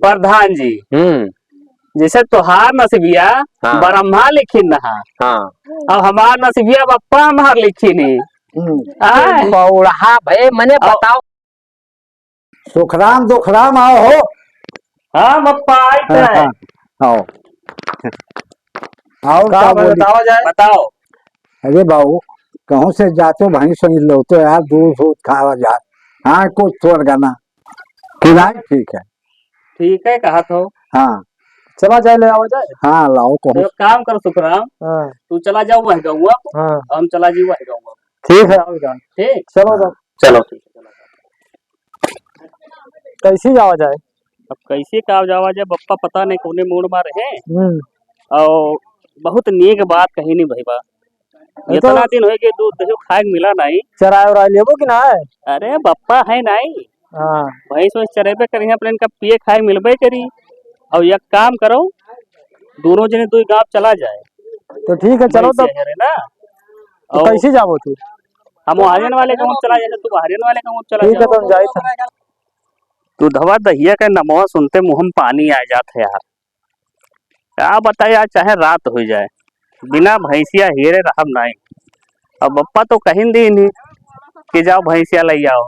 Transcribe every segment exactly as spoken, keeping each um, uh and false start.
प्रधान जी, हम्म। जैसे तोहार नसीबिया हाँ। ब्रह्मा लिखिन रहा, हाँ। अब हमार नसीबिया बप्पा हमार लिखिन ही। हम्म। आय। बौड़हा भए, मने अब बताओ। सुखराम दुखराम आओ हो। हाँ बप्पा, आइत हाँ, है। हाँ, आओ। और का का बोली? बतावा जाए? बताओ। अरे बाबू, कहूँ से जातो भैंस वैंस लो तो यार, दूध सूध खावा जाए। हाँ, कुछ थोड़ गाना। कि नहीं, ठीक है। ठीक है, कहा तो। हाँ। चला जाए, ले आवा जाए। हाँ, लाओ कहूँ। तो एक काम करो सुखराम, हाँ। तू चला जाओ वह गौवा, हाँ। हम चला जी वह गौवा। ठीक है, और का? ठीक। चलो तब। चलो, ठीक है, चलो। कैसे जावा जाए? अब कैसे का जावा जाए, बप्पा पता नहीं कौने मूड में रहे। हम्म। और बहुत नीक बात कही नहीं भई बा। ये तो इतना दिन हो गए, दूध दही खाए के मिला नहीं। चराए उराए लेबो कि ना? अरे बप्पा है नहीं। हाँ। भैंस वैंस चरेबे करी, अपने इनका पिए खाए मिलबे करी। और एक काम करो, दोनों जने दो गाँव चला जाए। तो ठीक है, चलो भैंस तब। है ना? तो और कैसे जाबो तू? हम ओहरियन वाले गाँव चला जाए, तू ओहरियन वाले गाँव चला ठीक है, जाओ। तो हम जाइत है। दूधवा दहिया के नमवा सुनते मुँह में पानी आ जात है यार। का बताई, आज चाहे रात हो जाए, बिना भैंसिया हेरे रहब नाई। अब बप्पा तो कहिन दीन ही कि जाओ भैंसिया लइ आओ।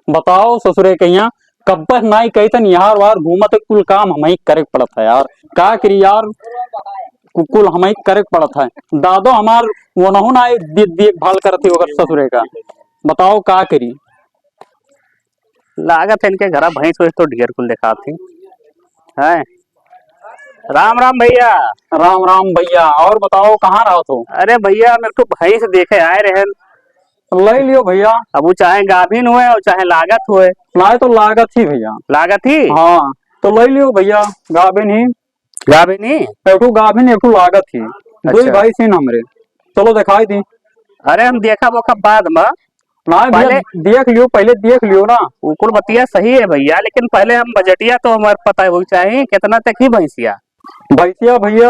बताओ ससुरे कहिया, कब्बस नाई कहितन, यार वार घूमत कुल काम हमही करे के पड़त है यार। का करी यार, कु-, कुल हमही करे के पड़त है। दादो हमार वनहु नाई दे-, देखभाल करत ही ओकर ससुरे का। बताओ का करी। लागत है इनके घरा भैंस वैंस तो ढेर कुल देखात ही। हैं? राम राम भैया। राम राम भैया, और बताओ कहाँ रहत हो? अरे भैया, हम एक ठो भैंस देखे आए रहन। लइ लियो भैया। अब वो चाहे गाभिन होए और चाहे लागत होए। नाहीं तो लागत ही भैया। लागत ही? हाँ, तो लइ लियो भैया, गाभिन ही। गाभिन ही? एक ठो गाभिन, एक ठो लागत ही। दुई अच्छा। भैंस ही हमरे। चलो देखाई दी। अरे हम देखा बोखा बाद में। ना भैया, पहले देख लियो, पहले देख लियो ना। उ कुल बतिया सही है भैया, लेकिन पहले हम बजटिया तो हमार पता होई चाही, कितना तक ही भैंसिया? भैंसिया भैया,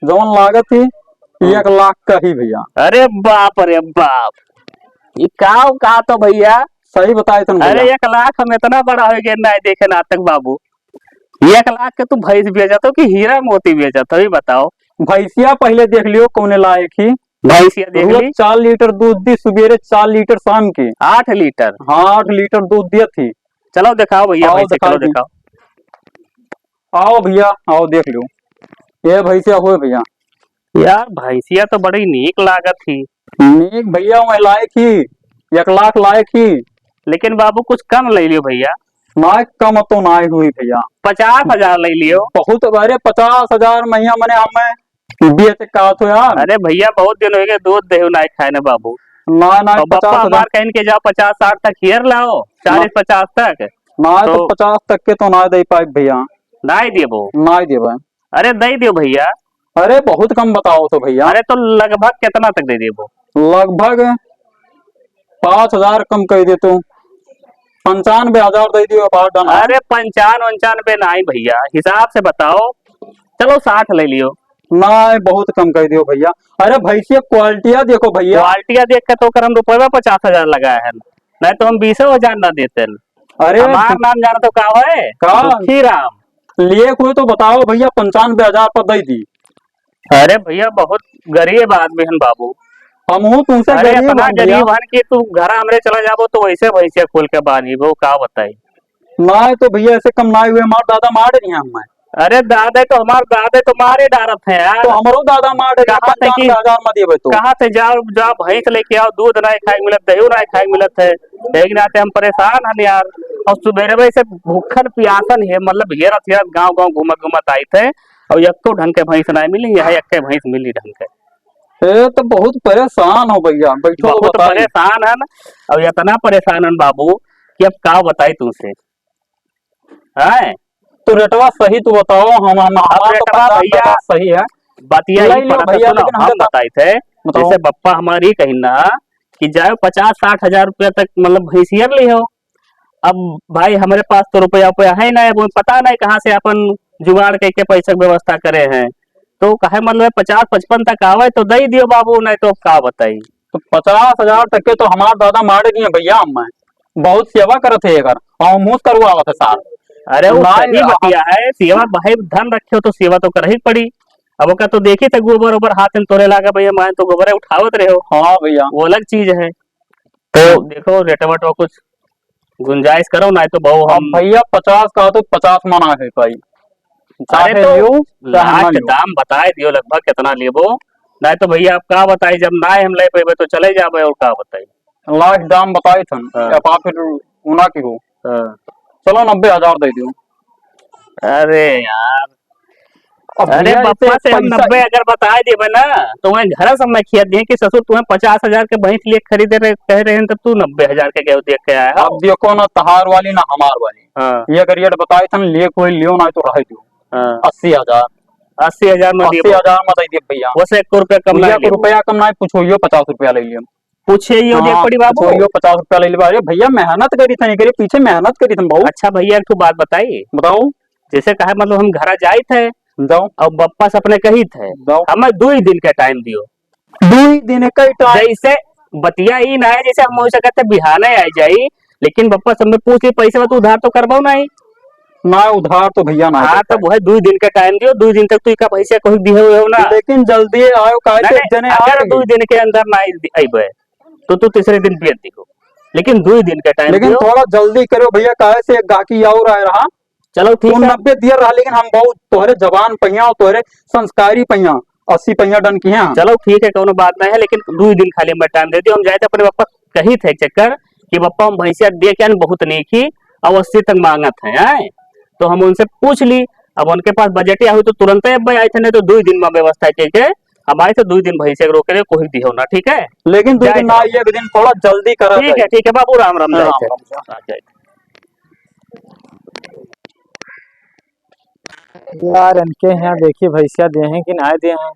जवन लागत ही, हम्म। एक लाख का ही भैया। अरे बाप रे बाप, ये का, का तो भैया? सही बताए तन अरे भैया। एक लाख हम इतना बड़ा हो गए ना देखे ना आज तक बाबू। एक लाख के तू भैंस बेचत हो कि हीरा मोती बेचत हो, ये बताओ। भैंसिया पहले देख लियो कौने लायक ही। भैंसिया देख रोज ली। चार लीटर दूध दी, सुबेरे चार लीटर शाम के। आठ लीटर? हाँ, आठ लीटर दूध दिया थी। चलो देखाओ भैया, आओ भैंसिया, दिखाई चलो दी। दिखाओ। आओ भैया, आओ देख लो, ये भैंसिया हुए भैया। यार भैंसिया तो बड़ी नीक लागत ही। नीक भैया, वह लायक ही, एक लाख लायक ही। लेकिन बाबू कुछ कम ले लियो भैया। ना, कम तो ना हुई भैया। पचास हजार ले लियो। बहुत, अरे पचास हजार महिया मने हमें बेच का तो यार। अरे भैया, बहुत दिन हो गए दूध देहू ना खाए ने बाबू। ना, ना, और बप्पा पचास हजार। हमार कहिन के जाओ पचास साठ तक हियर लाओ, ना। चालीस पचास तक। ना, तो तो पचास तक के तो ना दे पाए भैया। ना ही देबो। ना ही देबे। अरे दे दियो भैया। अरे बहुत कम बताओ तो भैया। अरे तो लगभग कितना तक दे देबो? लगभग पाँच हजार कम कर दे तू, पंचानबे हजार दे दियो, बात done है। अरे पंचान उंचानबे नाई भैया, हिसाब से बताओ, चलो साठ ले लियो। नाई, बहुत कम कर दियो भैया। अरे भैंसिया क्वालिटिया देखो भैया। क्वालिटिया देख के तो ओकर हम रुपया पचास हजार लगाए हैं, नहीं तो हम बीसो हजार ना देते। अरे हमार नाम जानो तो का है? का? दुखी राम। लिए कोई तो बताओ भैया, पंचानबे हजार पर दे दी। अरे भैया, बहुत गरीब आदमी हन बाबू। हमहू तुमसे अरे गरीब इतना हन भैया। गरीब हन कि तू घर हमरे चला जाबो तो वैसे भैंसिया खोल के बांधी वो का बताई। नाई तो भैया, ऐसे कम नाई हुए, हमार दादा मार रही हैं हमें। अरे दादा तो हमार दादा तो मारे डारत है यार। तो हमरो दादा मार रही है, कहाँ थे कि पंचानबे हजार में देबे तो। कहाँ थे जाओ, जाओ भैंस लेके आओ, दूध नाई खाए मिलत, दही नाई खाए मिलत है। यही नाते हम परेशान हन यार। और सुबेरवे से भूखन पियासन है, मतलब हेरत हेरत गाँव गाँव घूमत घूमत आई थे। और यक्को ढंग के भैंस नाई मिली, यहाँ यक्के भैंस मिली ढंग के। ए, तो बहुत परेशान हो भैया, बैठो तो बहुत बताई। परेशान हन, और इतना परेशान हन बाबू कि अब का बताई तुमसे, हैं? तो रेटवा सही तो बताओ, हम, हम, अब हमार तो रेटवा पचास भैया, पचास सही है। बतिया ले ही लो पड़त है, भैया, सुनो, लेकिन हम हमके बताई थे, बताओ। जैसे बप्पा हमारी कही ना कि जाओ पचास साठ हजार रुपया तक, मतलब, भैंसियर ले हो, अब भाई, हमरे पास तो रुपया उपया है ना, वो पता नहीं कहाँ से अपन जुगाड़ करके पैसा के व्यवस्था करे हैं। तो कहे मतलब पचास पचपन तक आवे तो दे दियो बाबू, नहीं तो अब का बताई। तो पचास हजार तक के तो हमार दादा मारे दिए भैया, हम बहुत सेवा करत है एकर, और मुँह करवावत है सार। अरे, वो ना, सही बतिया है, सेवा भाई धन रखे हो तो सेवा तो करही पड़ी। अब ओका तो देखी थे गोबर ओबर हाथ में तोरे लागा भैया, मैं तो गोबर उठावत रहे हो। हाँ भैया। वो अलग चीज है। तो देखो रेटवा वेटवा कुछ गुंजाइश करो, ना तो बहु अब हम भैया पचास कहा तो पचास मा ना है पाई। अरे चाहे तो लियो, चाहे ना last लियो। दाम बताए दियो लगभग कितना लेबो, ना तो भैया आप का बताई, जब ना हम ले पेबे तो चले जाबे और का बताई। Last दाम बताई थन, हाँ। अब आप फिर उना की हो। हाँ। चलो नब्बे हजार दे दियो। अरे यार, अब अरे भैया, बप्पा इसे से हम पैसा नब्बे अगर बताए देबे ना, तो वहीं घर सब में खिया दिए कि ससुर तुम्हें पचास हजार के भैंस लिए खरीदे रहे, कह रहे हैं, तब तू नब्बे हजार के गए देख के आया हो। अब देखो ना, तहार वाली ना हमार वाली। हाँ। ये अगर रेट बताए थे ना, लिए कोई लियो ना तो रह दियो। हाँ। अस्सी हजार। अस्सी हजार में अस्सी हजार में दे दिए भैया। वैसे एक रुपया कम ना भैया, को लियो। रुपया कम ना पूछो, यो पचास रुपया ले लियो। पूछे यो देख हाँ, पड़ी बाबू। पूछो यो पचास रुपया ले लियो। अरे भैया, मेहनत करी था, एकरे पीछे मेहनत करी था बहुत। अच्छा भैया, एक ठो बात बताई। बताओ। जैसे कहा, मतलब, हम घरा जाइत है, जाओ। और बप्पा से अपने कहित है, जाओ। हमें दुई दिन का टाइम दियो। दुई दिन का ही टाइम? जैसे बतिया ई ना है, जैसे हम हो सकत है बिहाने आ जाई, लेकिन बप्पा से हमने पूछ ली, पैसे में तू उधार तो करबाओ नहीं। ना, उधार तो भैया ना हाँ, करता। तब वह दुई दिन का टाइम दियो, दुई दिन तक तू इका पैसे कोई दिहे हुए हो ना। लेकिन जल्दी आयो, काहे नहीं, से नहीं, जने अगर आए। दुई दिन के अंदर ना अइबे, तो तू तीसरे दिन बेच दिहो, लेकिन दुई दिन का टाइम लेकिन दियो। थोड़ा जल्दी करो भैया, काहे से एक गाहकी और आए रहा। चलो ठीक तू है। नब्बे दिया रहा, लेकिन हम बहुत तोहरे जवान पहिया और तोहरे संस्कारी पहिया, अस्सी पहिया डन किहे हैं। चलो ठीक है, कौनो बात नहीं है, लेकिन दुई दिन खाली हमें टाइम दे दियो, हम जाए थे अपने बप्पा कही थे चक्कर कि बप्पा हम भैंसिया दे के आन बहुत नीक ही, अब अस्सी तक मांगत हैं, हैं? तो हम उनसे पूछ ली, अब उनके पास बजट या हुई तो तुरंत ही अब आए थे, नहीं तो दुई दिन में व्यवस्था के, के हम आए थे, दुई दिन भैंसिया के रोके रहे, कोई दिहो ना, ठीक है? लेकिन दुई जाए दिन ना थे। आइए, एक दिन थोड़ा जल्दी करा ठीक है, जाए। ठीक है बाबू, राम राम, राम जाए थे। राम। हाँ, जाए थे। यार, इनके यहाँ देखी भैंसिया दे हैं कि ना दे हैं,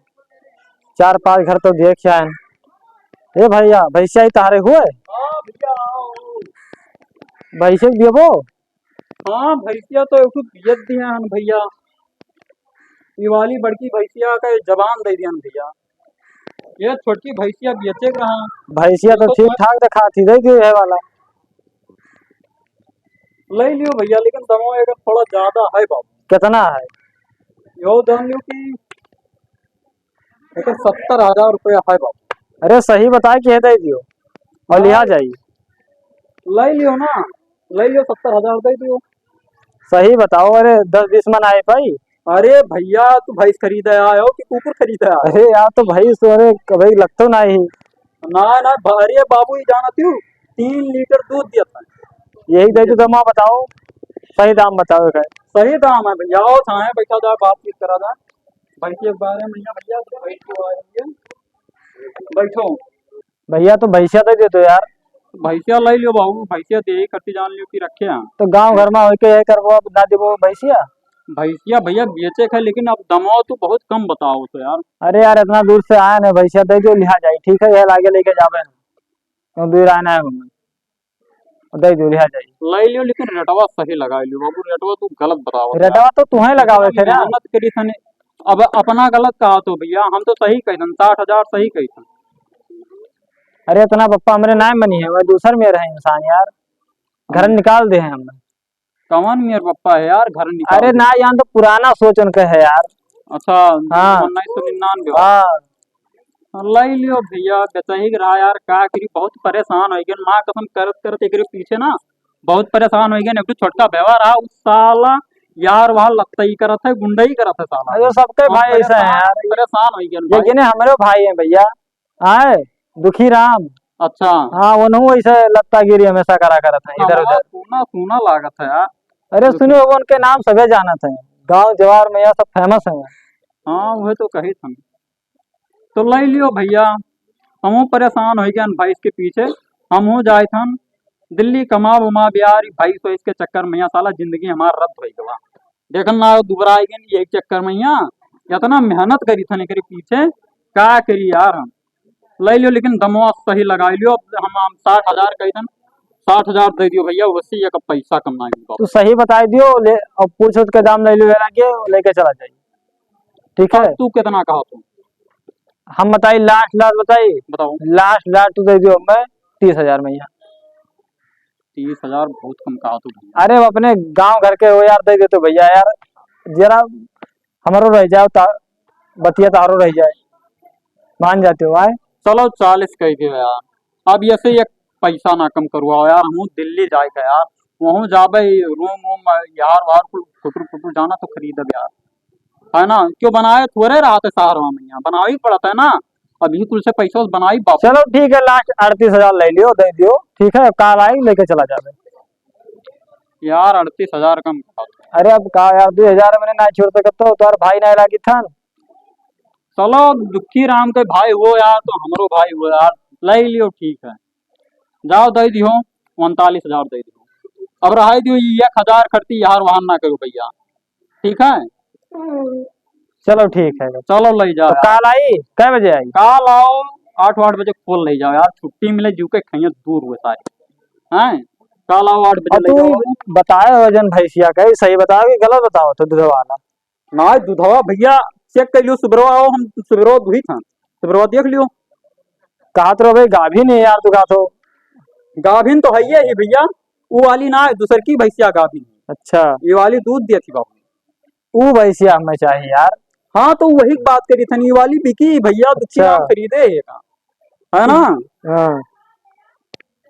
चार पांच घर तो देख आए हैं। ए भैया, भैंसिया ही तारे हुए? हाँ भैया, आओ। भैंसे देबो? हाँ, भैंसिया तो एक ठो बियत दिया हन भैया। ये वाली बड़की भैंसिया का जवान दे दिया हन भैया। ये छोटकी भैंसिया बेचे के रहा। भैंसिया तो देखो ठीक तो। ठाक दिखा थी, दे दियो ये वाला। ले लियो भैया, लेकिन दमो अगर थोड़ा ज्यादा है बाबू। कितना है? यो जान लियो कि एकर सत्तर हजार रुपया है बाबू। अरे सही बताए कि है, दे दियो और लिहा हाँ। जाई। ले लियो ना, ले लियो, सत्तर हजार दे दियो। सही बताओ, अरे दस बीस मन आए पाई। अरे भैया, तू भैंस खरीदे आयो कि कुकुर खरीदे आयो? अरे यार, तो भैंस तो, अरे, भाई लगतो ना ही। ना, ना, अरे बाबू, ये जाना तू, तीन लीटर दूध दिया था। यही दे दो, तो माँ बताओ, सही दाम बताओ एकर। सही दाम है भैया, आओ थाने बैठा जाए, बातचीत करा जाए। भैंसिया के बारे में भैया, भैया, तो बैठ के आ रही है। बैठो। भैया, तो भैंसिया दे दे तो यार। भैंसिया ले लियो बाबू, भैंसिया दे ही कट्टी जान लियो कि रखे हैं। तो गांव घर में होके यही करबो, अब ना देबो भैंसिया? भैंसिया भैया बेचे के है, लेकिन अब दमो तो बहुत कम बताओ तो यार। अरे यार, इतना दूर से आए ना, भैंसिया दे दो, लिहा जाए, ठीक है, यह लागे लेके जावे, तो दूर आए ना है घूमे। दे दो, लिहा जाई। ले लियो, लेकिन रेटवा सही लगा लियो बाबू, रेटवा तू गलत बतावत है। रेटवा तो तुहे लगावे थे ना। मेहनत करी थने, अब अपना गलत कहा तो भैया, हम तो सही कही थन, साठ हजार सही कही थन। अरे इतना पप्पा हमरे नाय मनी है, वह दूसर में रहे इंसान यार, घर हाँ। निकाल दे हैं हमने। कवन मेर पप्पा है यार, घर निकाल अरे दे। ना यार, तो पुराना सोच उनके है यार। अच्छा, हाँ। उन्नीस सौ निन्यानवे वाला। हाँ। ले लियो भैया, बेचही के रहा यार, का करी, बहुत परेशान हो गए। माँ कसम करत करत एकरे पीछे ना बहुत परेशान हो गए। एक ठो छोटका बेवा रहा, उस साला यार वहाँ लत्तई करत है, गुंडई करत है साला। अरे सबके हम भाई ऐसा है परेशान, यार। परेशान हो गए ये भाई। गिने हमरे भाई हैं भैया, आए दुखी राम। अच्छा। हाँ, उन्हों ऐसे लत्तागिरी हमेशा करा करत हैं इधर हाँ, उधर। सूना सूना लागत है यार। अरे दुखी। सुनो, वो उनके नाम सबे जानत हैं, गांव जवार में यह सब famous हैं। हाँ, वह तो कही थन। तो ले लियो भैया, हमहू परेशान हो गए भैंस के पीछे, हमहू जाए थन दिल्ली कमा उमा बिहार, भैंस वैस के चक्कर में यहाँ साला जिंदगी हमार रद्द हो गवा। देखन ना दुबरा आए गए यही चक्कर में यहाँ, इतना मेहनत करी थन एकरे पीछे, का करी यार हम। ले लियो, लेकिन दमवा सही लगा लियो। अब हम, हम साठ हजार कही थन, साठ हजार दे दियो भैया, वैसे ये का पैसा कम ना मिल तू सही बताई दियो, ले, अब पूछ उठ के दाम ले लियो, लगे लेके चला जाइए, ठीक है? तू कितना कहा तू? हम बताई, last, last बताई? बताओ। Last, last तू दे दियो हमें तीस हजार में यहाँ। तीस हजार बहुत कम कहा तू भैया। अरे, वो अपने गाँव घर के हो यार, दइ देतो भैया यार, जरा हमरो रह जाओ ता, बतिया तारो रह जाए, मान जाते हो, आए? चलो, चालीस कह दियो यार, अब ऐसे एक पैसा ना कम करवाओ यार, हमहू दिल्ली जाए का यार, वहूँ जाबे, रूम वूम, यार वार कुल फुटुर फुटुर जाना तो खरीदब यार, है ना? क्यों बनाए थोड़े रहते शहर में, यहाँ बनावे ही पड़ता है ना, अभी कुल से पैसा बनाई वापस। चलो ठीक है, last अड़तीस हजार ले लियो, दे दियो, ठीक है, काल आई लेके चला जाबे। यार, अड़तीस हजार कम कहा। अरे, अब का यार, दो हजार मने ना छोड़ सकत हो, तोर भाई ना लागी थन। चलो, दुखी राम के भाई हो यार, तो हमरो भाई हो यार, ले लियो, ठीक है, जाओ, दे दियो, उनतालीस हजार दे दियो। अब रहाई दियो, ये एक हजार खर्ची यार, वहान ना करो भैया, ठीक है? चलो, ठीक है। चलो, ले जाओ तो यार। काल आई, कै बजे आई? काल आओ, आठ, आठ बजे खोल ले जाओ यार, छुट्टी मिले, जू के खैया दूर हुए सारे, हैं? काल आओ, आठ बजे और ले तू जाओ। बताए हो जन भैंसिया का, सही बताओ कि गलत बताओ तो दूध वाला? ना, दूधवा भैया, check कर लियो, सुबेरवा आओ, हम सुबेरवा दुही था, सुबेरवा देख लियो। कहा तो भाई, गाभिन है यार, तू कहा तो। गाभिन तो है ही भैया, वो वाली ना है, दूसर की भैंसिया गाभिन है। अच्छा। ये वाली दूध दिया थी बाबू। ऊ भैंसिया हमें चाहिए यार। हाँ, तो वही बात करी थनी, ये वाली बिकी भैया, दुखी अच्छा। राम खरीदे है का, है ना? हाँ।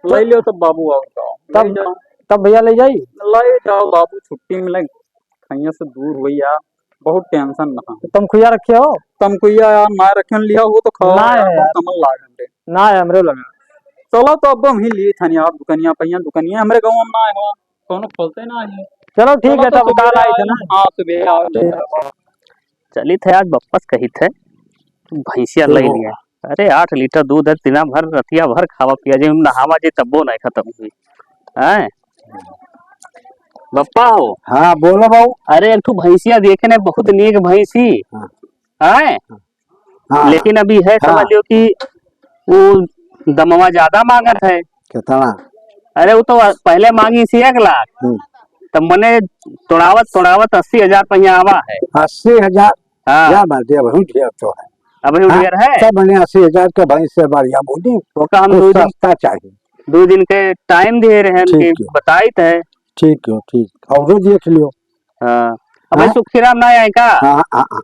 ले लियो तब बाबू, और का? तब, ले जाओ। तब भैया ले जाई? ले जाओ बाबू, छुट्टी मिले, खैया से दूर हुई यार, बहुत tension रहा। तो तमखुइया रखे हो? तमखुइया यार ना रखे, लिया हो तो खाओ ना यार, है बहुत यार। कमल लाग हमरे। ना है हमरे लगा। चलो तो अब हम ही लिए थानी आप दुकनिया, पहिया दुकनिया हमरे गाँव में ना है, कौनो खोलते ना है। चलो ठीक चलो है, तो तब काल सुबह आई थे ना। हाँ, सुबह आओ, ले आओ। चलित है, आज बप्पस कहित है, भैंसिया ले लिया। अरे, आठ लीटर दूध है, दिना भर, रतिया भर खावा पिया जे, नहावा जे, तब्बो नहीं खत्म हुई। हैं? बप्पा हो? हाँ, बोलो बाबू। अरे, एक ठो भैंसिया देखे ने, बहुत नीक भैंसी। हाँ। हैं? हाँ। लेकिन अभी है, हाँ। समझ लियो कि वो दमवा ज्यादा मांगत है। कितना? अरे, वो तो पहले मांगी थी एक लाख, हम्म। तब मने तोड़ावत, तोड़ावत अस्सी हजार पहिया आवा है। अस्सी हजार? हाँ। क्या बात है, अबहू ढेर तो है। अबहू हाँ, ढेर है? तब मने अस्सी हजार के भैंस से बढ़िया बोली, तो का हम कुछ दो दिन, सस्ता चाहिए। दो दिन के time दिए रहे, ठीक उनके है। बताइत है। ठीक हो, ठीक। औरो देख लियो। हाँ। अब हाँ? सुखीराम ना आए का? हाँ, हाँ, हाँ।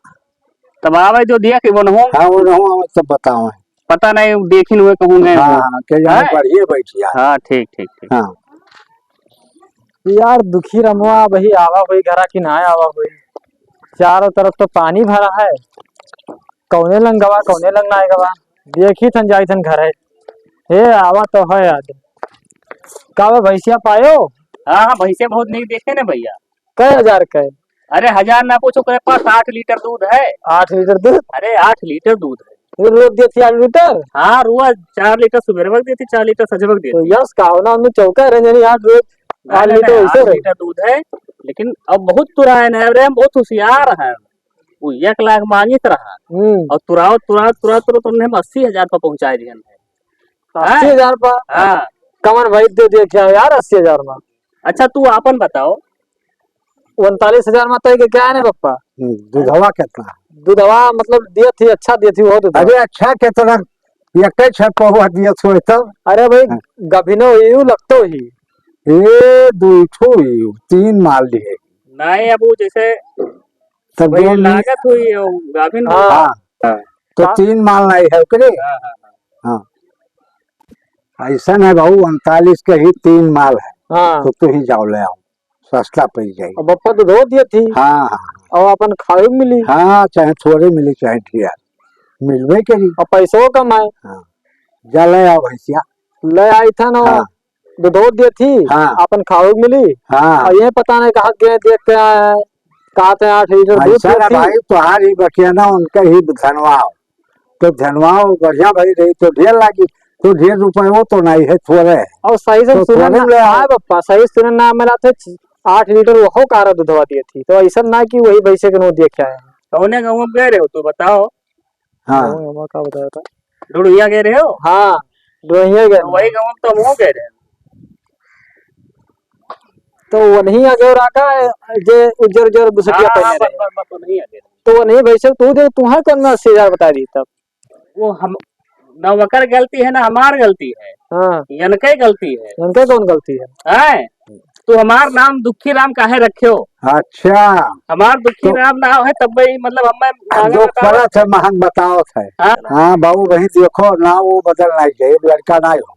तब आवे जो दिया कि वो न हो। हाँ, वो न हो, आवे तब बतावे। पता नहीं, देखिन हुए कहूँ गए हाँ, हो। हाँ, के जाने हैं? बढ़िए बैठ गया। हाँ, ठीक, ठीक, ठीक। हाँ। यार, दुखी रमवा अबही आवा होई घरा कि ना आवा होई? चारों तरफ तो पानी भरा है, कौने लंग गवा, कौने लंग ना गवा। देखी थन, जाई थन घरे। हे, आवा तो है आज। का बे, भैंसिया पायो? हाँ, हाँ, भैंसिया बहुत नीक देखे ने भैया। कै हजार के? अरे, हजार ना पूछो, ओकरे पास आठ लीटर दूध है। आठ लीटर दूध? अरे, आठ लीटर दूध है। ये रोज देती आठ लीटर? हाँ, रोज चार लीटर सुबेरवा के देती, चार लीटर संझवा के देती। तो यस, का हो ना, उन्हें चौका रहे, यानी आठ रोज ना, आठ ना, लीटर ना, वैसे आठ रहे। लीटर दूध है, लेकिन अब बहुत तुरायन है, अरे, हम बहुत होशियार हैं। वो एक लाख मांगित रहा। हम्म। और तुरावत, तुरावत, तुरावत, तुरावत उन्हें हम अस्सी हजार पर पहुंचाए दिए हैं। अस्सी हजार पर? हाँ। कमर भाई दे दिए क्या यार, अस्सी हजार में? अच्छा, तू आपन बताओ। उनतालीस हजार में तो के क्या है ना पप्पा? हम्म, दूधवा कितना? दूधवा मतलब दिए थी, अच्छा दिए थी वो दूधवा। अरे अच्छा कितना? एक ही छठ पहुआ दिए थोड़े तब। अरे भाई, हाँ। गभिनो यू लगतो ही। ये दो ठो यू, तीन माल लिए। नहीं, अब वो जैसे तब वही दो मिल- लागत हुई, वो गाभिन हाँ। हुई। हाँ। तो का- तीन माल नहीं है ओकरे? हाँ, हाँ, हाँ। हाँ। ऐसा नहीं बाबू, उनतालीस के ही तीन माल है। हाँ। तो तू ही जाओ ले आओ, सस्ता पड़ जाए। अब अपन तो धो दिए थी। हाँ, हाँ। और अपन खाए मिली। हाँ, चाहे थोड़े मिली, चाहे ढेर, मिलबे करी। और पैसों कम है। हाँ। जा ले आओ भैंसिया। ले आई था ना। हाँ। दूधो देती, हाँ। आपन खावे के मिली। हाँ। और ये पता नहीं कहाँ गए, देख के आए हैं, कहा थे आठ लीटर दूध ऐसा ना देती। भाई, तोहार ही बकिया ना, उनका ही धनवाओ। तो धनवाओ बढ़िया भाई रही तो ढेर लागी, तो ढेर रुपये वो तो नहीं है, थोड़े है। और सही से तो सुने थोड़े ना, ले आओ। हाँ पप्पा, सही सुने ना, मेरा थे आठ लीटर वो कारा दूधवा दिए थी, तो ऐसा ना कि वही वैसे के नो देख के आए हैं। कौने गाँव में गए रहे हो, तू बताओ। हाँ। गाँव में का बताया था? डुड़ुहिया गए रहे हो? हाँ, डुड़ुहिया गए तो रहे। वही गाँव में तो हम गए रहे। तो वो नहीं आगे और आका, जे उज्जर उज्जर बुसटिया हाँ, पहने हाँ, रहे। बस, बस, बस, वो नहीं आगे। तो वो नहीं, वैसे तू दे, तुम्हारे कौन में अस्सी हजार बता दी तब? वो हम ना वकर गलती है, ना हमार गलती है। हाँ। यनके गलती है। यनके कौन गलती है? हैं? तू हमार नाम दुखी राम काहे रख्यो? अच्छा। हमार दुखी तो राम नाम है, तब भाई, मतलब, हम महंगा जो बतावत है, महंग बतावत है। हाँ। हाँ, बाबू, वही देखो, ना वो बदल नहीं जाए, लड़का नहीं हो।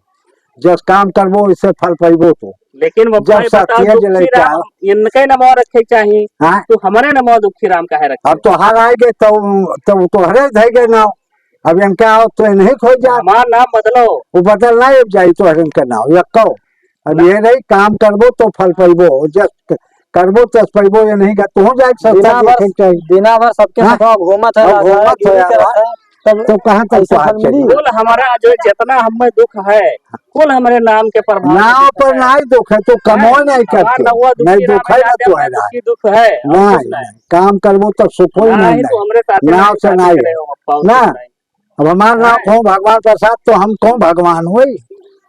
जस काम करबो, इससे फल पाइबो तो। लेकिन बप्पा, जब ये बताओ, सत्य जे दुखी लड़का राम, इनके नमवा रखे चाही, हाँ? तो हमरे नमवा दुखी राम काहे रखे? अब तोहार आए गए, तो, तो तोहरे धै गए नाव। अब इनका आओ तो ये नहीं खोज जा। हमार नाम बदलो। वो बदल ना अब जाई तो हर इनका नाव, या कहो। अब ना। ये नहीं, काम करबो तो फल पाइबो, जस करबो तस पाइबो, ये नहीं का, तू जाए सस्ता बिना देखे बस, चाहिए। बिना बस सबके हाँ? साथ घूमत है, अब राजा घूमत गिरी है, करत हाँ? है, तब तो कहाँ तक ऐसा तोहार फल मिली? चली? कुल हमारा जो जितना हमें दुख है, कुल हमरे नाम के प्रभाव नाव से पर है। नहीं दुख है, तो कमो नहीं, नहीं हमार करते। नौवा दुखी नहीं दुख राम है, है, ना जाते तो हमें है ना। दुखी दुख है, और नहीं, कुछ नहीं। नहीं। काम करबो तो सुखो ही नहीं, नहीं, तो नहीं। हमरे साथ नाव नहीं से शादी नहीं करे है। हो, बप्पा, ना। उससे नहीं। अब हमार नाव हैं? हो भगवान प्रसाद, तो हम कौन भगवान होई?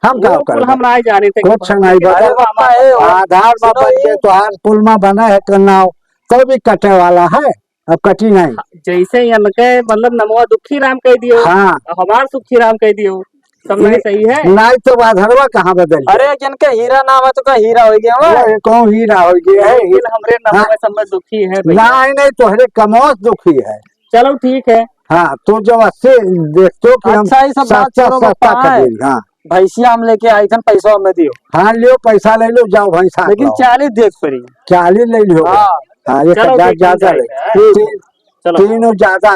हम वो का कुल करबे? हम नहीं जाने थे कि कुछ भगवान नहीं के बता। अरे बाबा, ए, ओ, आधार में सुनो बन के ये। तोहार कुल में बना है के नाव, तो भी कटे वाला है। अब कटी नहीं। जैसे इनके, मतलब, नमवा दुखी राम कह दियो, हाँ। अब हमार सुखी राम कह दियो, सब नहीं ये सही है। नहीं तो बाधरवा कहाँ बदल गया? अरे, जिनके हीरा नाम है तो का हीरा हो गया वो? वो कौन हीरा हो गया है? लेकिन हमरे नमवा हाँ। सब में दुखी है भैया। नहीं, नहीं, तोहरे कमवा से दुखी है। चलो ठीक है। हाँ, तो जब अच्छे देखते हो कि हम अच्छा, ये सब बात सस्ता, छोड़ो, सस्ता बप्पा, कर देंगे, हाँ। भैंसिया हम लेके आई थन, पैसा हमें दियो। हाँ, लियो, पैसा ले लो, जाओ भैंसा लेकिन लाओ। चालीस देख पड़ी। चालीस ले लियो। हाँ। हाँ, एक हजार चलो, ठीक है, ज्यादा ले। जाए, हाँ। तीन, चलो। तीन और ज्यादा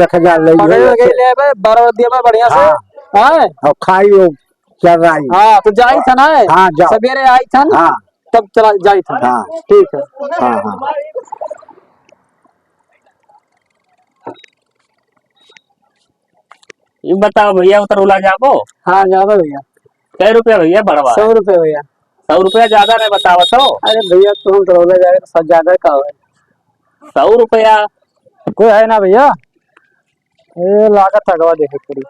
एक हजार ले लियो, पकड़ के ऐसे। ले बे, बरवा दिया बे बढ़िया से। हाँ। हाँ। और खाई वो चर्राई। हाँ, तो जाई थन, है? हाँ, जाओ। सवेरे आई थन, हाँ। तब चला जाई थन। हाँ। ठीक है। हाँ, हाँ। ये बताओ भैया, उतरौला जाबो? हाँ, जाबो भैया। कै रुपया भैया बड़वा? सौ रुपया भैया। सौ रुपया ज्यादा नहीं बतावत हो? अरे भैया, तुम उतरौला जाए तो ज्यादा का होए? सौ रुपया। कोई है ना भैया? ए, लागत अगवा देखे पड़ी।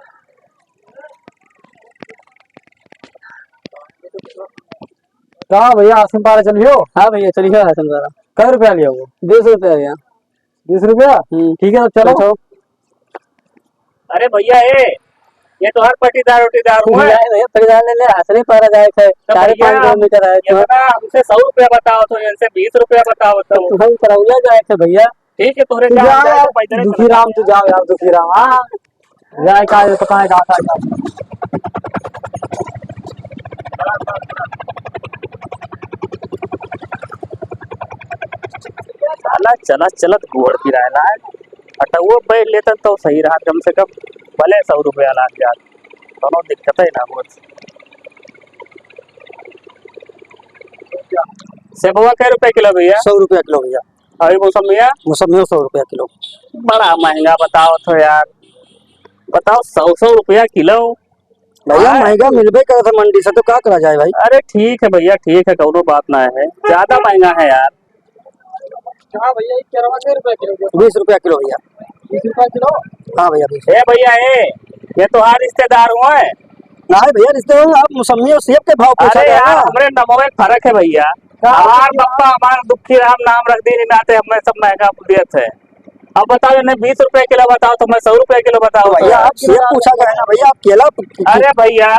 का भैया, आसिम पारा चलियो? हाँ भैया, चलियो आसिम पारा। कै रुपया लियो वो? बीस रुपया भैया। बीस रुपया? हम्म। ठीक है, तो चलो। चलो। अरे भैया, ए, ये तो हर पटीदार उटीदार हुआ है। जाए भैया, पटीदार ले ले, आसिम पारा जाए थे, तो चार भैया, पाँच किलोमीटर है तो। इतना हमसे सौ रुपया बताओ तो, इनसे बीस रुपया बताओ तो। तो हम करौला जाए थे भैया। ठीक है, तोहरे तू काम जाओ जाए, यार, पैदल दुखी चला राम, तू जाओ यार, दुखी राम, हाँ। जाए का, ये पता है कहाँ था क्या। साला चला चलत गोड़ पिराए लाग। अटउआ बैठ लेतन तो सही रहा, कम से कम भले सौ रुपया लाग जात, कौनो दिक्कत ही ना होत। सेबवा कै रुपया किलो भैया? सौ रुपया किलो भैया। अभी मौसमिया? मौसमिया सौ रुपया किलो। बड़ा महंगा बतावत हो यार, बताओ, सौ सौ रुपया किलो। भैया, हाँ। महंगा मिलबे करत है मंडी से, तो का करा जाए भाई? अरे ठीक है भैया, ठीक है, कौनो बात ना है, ज्यादा महंगा है यार। हाँ भैया, ये केरवा कै रुपया किलो? बीस रुपया किलो भैया। बीस रुपया किलो? हाँ भैया, बीस। ए भैया, ए, ये तोहार रिश्तेदार हुए? नहीं भैया, रिश्तेदार, आप मौसमी और सेब के भाव पूछा अरे गया यार, ना। हमरे नमवे फर्क है भैया। का हमार भैया? बप्पा हमार दुखी राम नाम रख दी, नाते हमें सब महंगा देत है। अब बताओ, इन्हें बीस रुपया किलो बताओ, तो मैं सौ रुपया किलो बताओ तो भैया, यार। आप सेब पूछा गया है ना भैया, आप केला पू-, अरे भैया,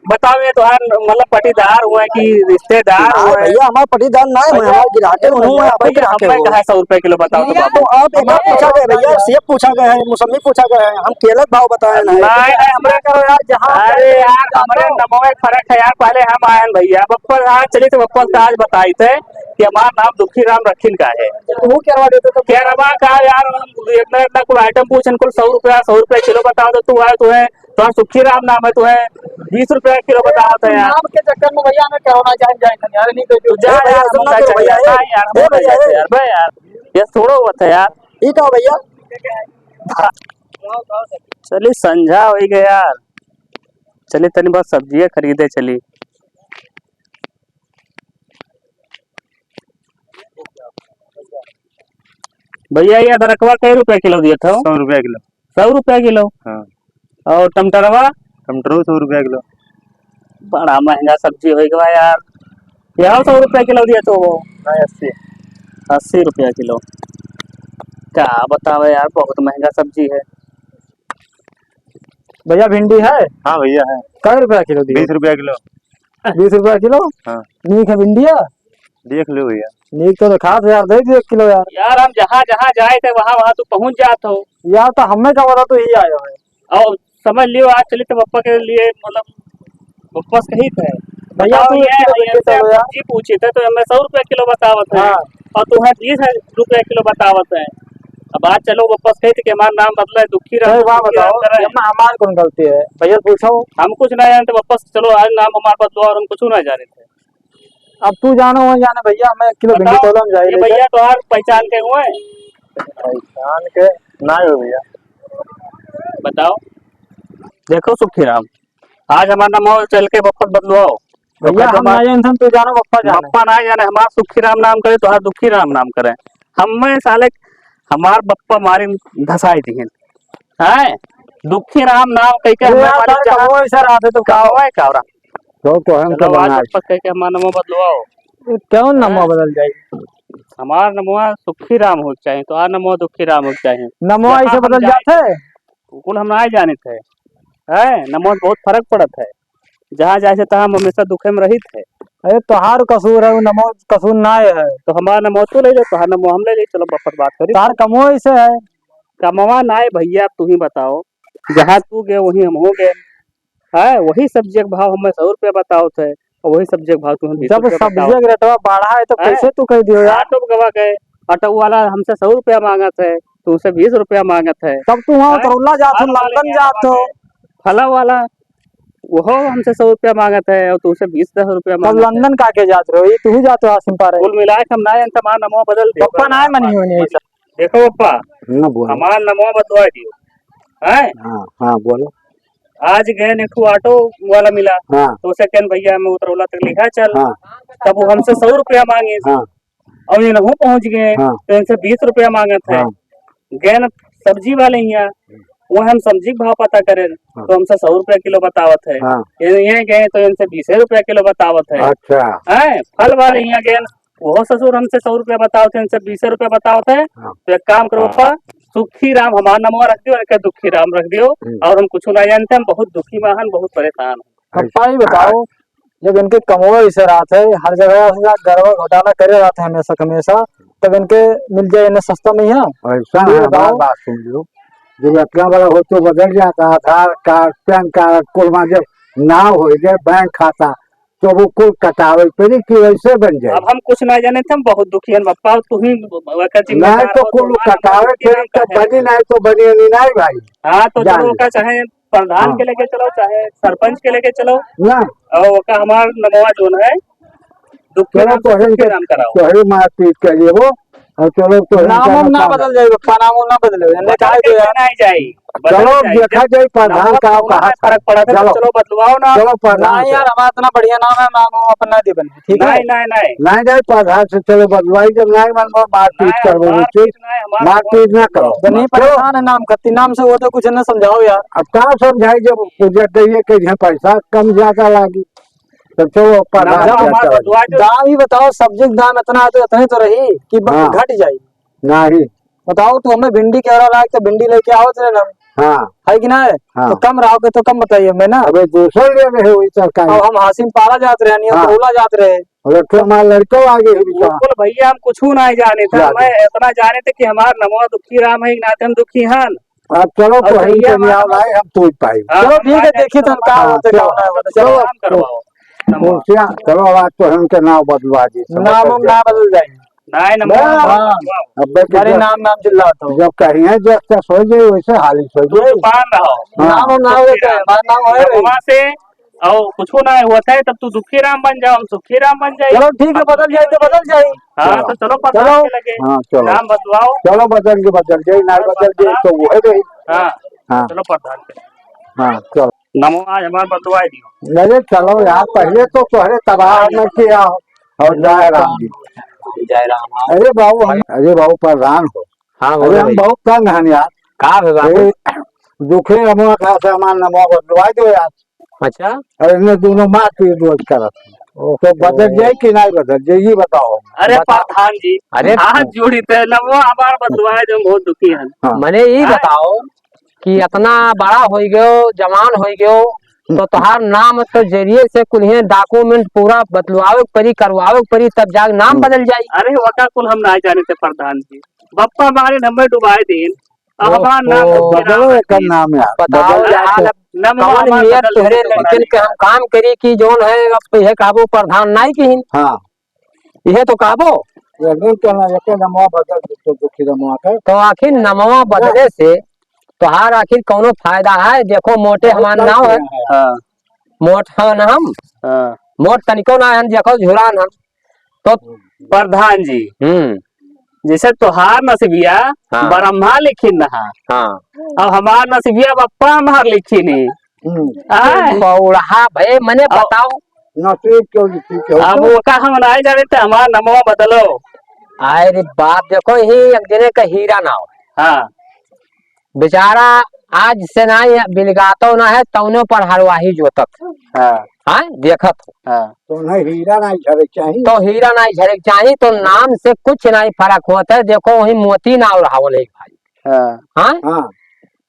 बताओ, ये तोहार, मतलब, पटीदार हुए कि रिश्तेदार हाँ हुए? भैया, हमार पटीदार ना है, भैया, हमार गिराके अरे उन्होंने भैया, आपको भैया, गिराके हमें हुए। कहा सौ रुपया किलो बताओ तो भैया, बाबू। तो आप एक बात पूछा गया भैया, सेब पूछा गया है, मौसमी पूछा गया है, हम केला के भाव बताए नहीं। नहीं, नहीं, हमरे करो यार, जहाँ अरे यार, हमरे नमवे फर्क है यार, पहले हम आए हैं भैया, बप्पल आज चली तो बप्पल का आज बताई थे कि हमार नाम दुखी राम रखिन का है। तू केरवा देते तो केरवा का यार, हम इतना, इतना कुल आइटम पूछ, इनको सौ रुपया, सौ रुपया किलो बताओ तो तू आए, तू है तो सुखी राम नाम है, तुम्हें बीस रुपया किलो बतावत है यार। नाम के चक्कर में भैया हमें कोरोना जान जाए थे यार, नहीं तो तू जा ए भैया, यार, ऐसा हम ना करो चल भैया, जाए ए, यार, ए भैया, भैया, ए। यार, बे यार, ये थोड़ा हुआ था यार। ये का भैया? चली संझा हो गया यार, चली तनी बहुत सब्जियां खरीदे चली। भैया, ये अदरकवा कै रुपया किलो दिए थे? सौ रुपया किलो। सौ रुपया किलो? हाँ। और टमाटरवा? टमाटरो सौ रुपया किलो। बड़ा महंगा सब्जी हो गया यार। यह सौ रुपया किलो दिए तो वो? हाँ, अस्सी। अस्सी रुपया किलो। क्या बतावे यार, बहुत महंगा सब्जी है। भैया, भिंडी है? हाँ भैया, है। कै रुपया किलो दियो? बीस रुपया किलो। बीस रुपया किलो? हाँ। नीक है भिंडिया? देख लो भैया। नीक तो दिखात है यार, दे दियो एक किलो यार। यार, हम जहाँ जहाँ जाए थे, वहाँ वहाँ तू पहुँच जात हो। यार, तो हमें का पता तू ही आयो है। और समझ लियो, आज चलित है बप्पा के लिए, मतलब, बप्पा से कहित है। भैया, बताओ, तू ये एक किलो है, लेके इनसे चलो हम यार। सब्जी पूछित है तो हमें सौ रुपया किलो बतावत है। हाँ। और तुम्हें बीस रुपया किलो बतावत है। अब आज चलो बप्पा से कहित कि हमार नाम बदला है, दुखी राम सही बात से दुखी राम बताओ, करे। ये हमें हमार कौन गलती है? भैया पूछो। हम कुछ ना जानते बप्पा से, चलो आज नाम हमार बदलो और हम कुछ ना जाने थे। अब तू जानो, वही जाने भैया, हमें एक किलो भिंडी बताओ, तोला हम जाए ये लेके। भैया तोहार पहचान के हुए? पहचान के ना हो भैया। बताओ। देखो सुखी राम, आज हमार नमवा चल के बप्पा बदलवाओ। भैया, ओकर हम जमा-, ना जाने, हम तू जानो, बप्पा जाने। बप्पा ना जाने, हमार सुखी राम नाम करे, तोहार दुखी राम नाम करे। हमें साले, हमार बप्पा मारी धसाई दिहन। हैं? दुखी राम नाम कह के अरे हमें यार, मारी सारे जहाँ कमवा ऐसा रहते तो का हो? कमवा है का हो रहा? तो, तो हम चलो, तो आज बना बप्पा कह के हमार नमवा बदलवाओ। ये क्यों नमवा हैं? बदल जाए? हमार नमवा सुखी राम हो के चाही, तोहार नमवा दुखी राम हो के चाही। नमवा जहाँ ऐसे हम बदल जाए जाते हैं? बिल्कुल हम ना जानित है। हैं? नमवा बहुत फर्क पड़त है। जहाँ जाए से तहाँ हम हमेशा दुखे में रहित है। अरे तोहार कसूर है, वो नमो कसूर ना है। तो हमार नमो तू ले ले, तोहार नमो हम ले ले, चलो वापस बात करी। तार कमो ऐसे है। कमवा ना है भैया, तू ही बताओ, जहाँ तू गए वहीं हम हो गए। है, वही सब्जी के भाव हमें सौ रुपया बतावत है, और वही सब्जी के भाव तू हम बीस जब रुपया सब्जी बतावत के है। रेटवा बढ़ा है तो हैं? कैसे तू कह दियो यार? ऑटो गवा गए, ऑटो वाला हमसे सौ रुपया मांगत है, तुमसे बीस रुपया मांगत है। तब तू वहाँ हैं? उतरौला जात हो, फल वाले लंदन यहाँ जात हो। गए, फला वाला, वो हमसे सौ रुपया मांगत है और तुमसे बीस दस रुपया तब मांगत है। लंदन का के जात रहो, ये तू ही जात हो आसिम पारे। कुल मिला के हम ना, इनसे हमार नमवा बदल दियो। पप्पा ना मनी होने ऐसा। देखो पप्पा, हाँ, बोलो। हमार नमवा बदलवा दियो, हैं? हाँ, हाँ, बोलो। आज गए एक ठो ऑटो वाला मिला, हाँ। तो उसे कहन, "भैया, हमें उतरौला तक लिखा चल।" हाँ। तब वो हमसे सौ रुपया मांगे। हाँ। और ये नहु पहुंच गए, हाँ। तो इनसे बीस रुपया मांगत है। हाँ। गए न सब्जी वाले यहाँ, वो हम सब्जी के भाव पता करें, हाँ। तो हमसे सौ रुपया किलो बतावत है। हाँ। ये, ये गए तो इनसे बीस रुपया किलो बतावत है। अच्छा। हैं? फल वाले यहाँ गए न, वो ससुर हमसे सौ रुपया बतावत है, इनसे बीस रुपया बतावत है। हाँ। तो एक काम करो हाँ। पप्पा, सुखी राम हमार नमवा रख दियो, इनका दुखी राम रख दियो, हम्म। और हम कुछ ना जानते, हम बहुत दुखी में हन, बहुत परेशान हैं। पप्पा, ये बताओ, जब इनके कमवा ऐसे रहत है, हर जगह से गड़बड़ घोटाला करे रहत है हमेशा हमेशा, तब इनके मिल जाए, इन्हें सस्ता नहीं है? ऐसा ये है, बताओ। हमार बात सुन लो, जब इतना बड़ा हो तो बदल जाता, आधार कार्ड, पैन कार्ड, कुल मा जब नाम हो गए बैंक खाता, तो वो कुल कटावे पड़ी कि वैसे बन जाए? अब हम कुछ ना जाने थे, हम बहुत दुखी हैं बप्पा, तू ही ओकर जिम्मेदार नहीं तो हो, कुल तुम्हारा कटावे दुखी पड़ी नाम तो काहे बनी, है? नहीं तो बनी नहीं, नहीं भाई। हाँ, तो जान चलो, ले। ओका चाहे प्रधान हाँ। के लेके चलो, चाहे सरपंच के लेके चलो, ना। और ओका हमार नमवा जोन है, दुखी चलो, नाम से तोहरे सुखी के, नाम कराओ। तोहरे मारपीट कर लिए वो, और चलो, तोहरे नाम का हम ना बता दो। बदल जाए, बप्पा, नाम हम ना बदले, एने बदल काहे के दे यार? ना जाए, बदल चलो, जाए। देखा जब जाए प्रधान नाम का का होना कहा है, फर्क पड़ा था, तो चलो। चलो बदलवाओ ना। चलो, प्रधान नहीं का। यार, हमारा इतना बढ़िया नाम है, नाम हम अपन ना दे बने, ठीक है? नहीं, नहीं, नहीं। नहीं, नहीं, प्रधान से चलो बदलवाई, जब नहीं मन में मारपीट नहीं, करबो, मारपीट रुचि, नहीं, हमारा मारपीट ना करो। तो नहीं, चलो। परेशान है नाम खत्ती, नाम से वो तो कुछ ना समझाओ यार। अब का समझाई, जब उजर कहिए कि यहाँ पैसा कम ज्यादा लागी, तो चलो, प्रधान नमवा क्या हमार चलो। बदलवा दो। दाम ही बताओ, सब्जी के दाम इतना है तो इतने तो रही कि ब-, हाँ। घट जाई। नहीं। बताओ, तू हमें भिंडी कह रहा है, तो भिंडी लेके आवत रहे ना। हाँ। है कि ना? हाँ। तो कम रहा के तो कम बताइए हमें ना। अबे दूसरे ले रहे हो, ये तरकारी। अब हम हासिम पारा जात रहे, नहीं हाँ। उतरौला जात रहे। अरे तो हमारे लड़के आगे ही बिचारा। बिल्कुल भैया, हम कुछ ना जाने थे, याद है। मैं इतना जाने थे कि हमार नमवा दुखी राम है, नाते हम दुखी हन। अब चलो, और तो हम भैया के हमार न्याय नमवा भाई, हम तो ही पाई। हाँ, चलो, हम ठीक है, ना देखिए, जाने तो हम का हाँ, होता है, चलो। का होता है, चलो। चलो, काम करवाओ। नमवा। कुर्सियाँ, चलो, अब आज तो हम के नाम बदलवा दी, समझ नाम गए। हम ना बदल जाए। नहीं, नमो हाँ। हाँ। अब बैठ बड़े जा। नाम, नाम चिल्लात हो। जब कहिए जस तस हो जाए, वैसे हालिस हो तू जाए। चुपान रहो। हाँ। नाम, नाम होता है, हमारा नाम है रे। नमवा से और कुछ ना होता है, तब तू दुखी राम बन जाओ, हम सुखी राम बन जाए। चलो ठीक है, बदल जाए तो बदल जाए। हाँ, चलो। तो चलो प्रधान चलो। के लगे। हाँ, चलो। नाम बदलवाओ। चलो बदल के बदल जाए, ना और बदल जाए तो वो है भाई। हाँ, हाँ। चलो प्रधान के। हाँ, चलो। नमो आज हमार बदलवाई दियो। अरे चलो यार, पहले तो तोहरे तबाह न किया हो। और जय राम जी। जय राम। अरे बाबू, हम, अरे बाबू प्रधान हो। हाँ, बोलो अरे हम भाई। बहुत तंग हैं यार। का है बाबू? अरे, दुखे नमो का से हमार नमो बदलवाई दो यार। अच्छा। और इन्हें दोनों मारपीट रोज करत हैं। ओहो। तो बदल जाए कि नहीं बदल जाए, ये बताओ। अरे बता। प्रधान जी, अरे हाथ जोड़ी थे, नमो हमार बदलवाई दो, बहुत दुखी हैं। हाँ। मने ये हाँ। बताओ, कि इतना बड़ा होइ गयो, जवान होइ गयो, तो तोहार नाम तो जरिए से कुल्हिए document पूरा बदलवावे के परी, करवावे के परी, तब जाके नाम हम्म। बदल जाई। अरे, वका कुल हम ना जाने थे प्रधान जी, बप्पा मारे हमें डुबाए दिन, अब हमार नाम ओहो। बदलो एकर नाम यार, बताओ बदल यार, जाए। नमवा कौन हमार नियत बदल तोहरे देते लड़कन के हम काम करी कि जौन है, अब इहे कहबो प्रधान नाई किहिन। हाँ। इहे तो कहबो। एक दिन के ना, एके नमवा बदल दे तो दुखी रमवा के। तो आखिर नमवा बदले से तोहार आखिर कौनो फायदा है? देखो, मोटे बहुत हमार नाव है। है। हाँ। मोट हन हम। हाँ। मोट तनिको ना हन, देखो, झुरान हम। तो प्रधान जी, हम्म। जैसे तोहार नसीबिया हाँ। ब्रह्मा लिखिन रहा। हाँ। अब हमार नसीबिया बप्पा हमार लिखिन ही। हम्म। आय। बौड़हा भए, मने अब बताओ। नसीब क्यों लिखी क्यों? अब ओका हम नाई जाने ते हमार नमवा बदलो। आय रे बाप, देखो, ही एक जने का हीरा नाव। हाँ। बेचारा आज से नाई बिलगातो ना है, तौनो पर हरवाही जोतत। हाँ। हाँ, देखत हो। हाँ। तो उन्हें हीरा नाई झरे के चाही। तो हीरा नाई झरे के चाही, तो नाम से कुछ नाई फर्क होत है। देखो, वही मोती नाव रहावल है भाई। हाँ। हाँ? हाँ।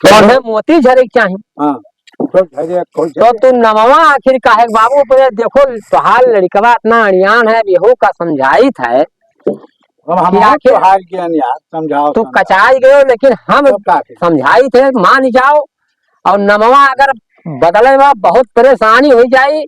तो उन्हें मोती झरे के चाही। हाँ। तो झरे, कोई तो झरे। तू नमवा आखिर काहे के बाबू, पर देखो, तोहार लड़कवा इतना अड़ियान है, अब यहू का समझाइत है। अब कि हमार आखिर तो हार गया यार, समझाओ, तू समझाओ। कचाई गयो, लेकिन हम तब का करी? समझाई थे, मान जाओ। और नमवा अगर बदले में बहुत परेशानी हो जाई।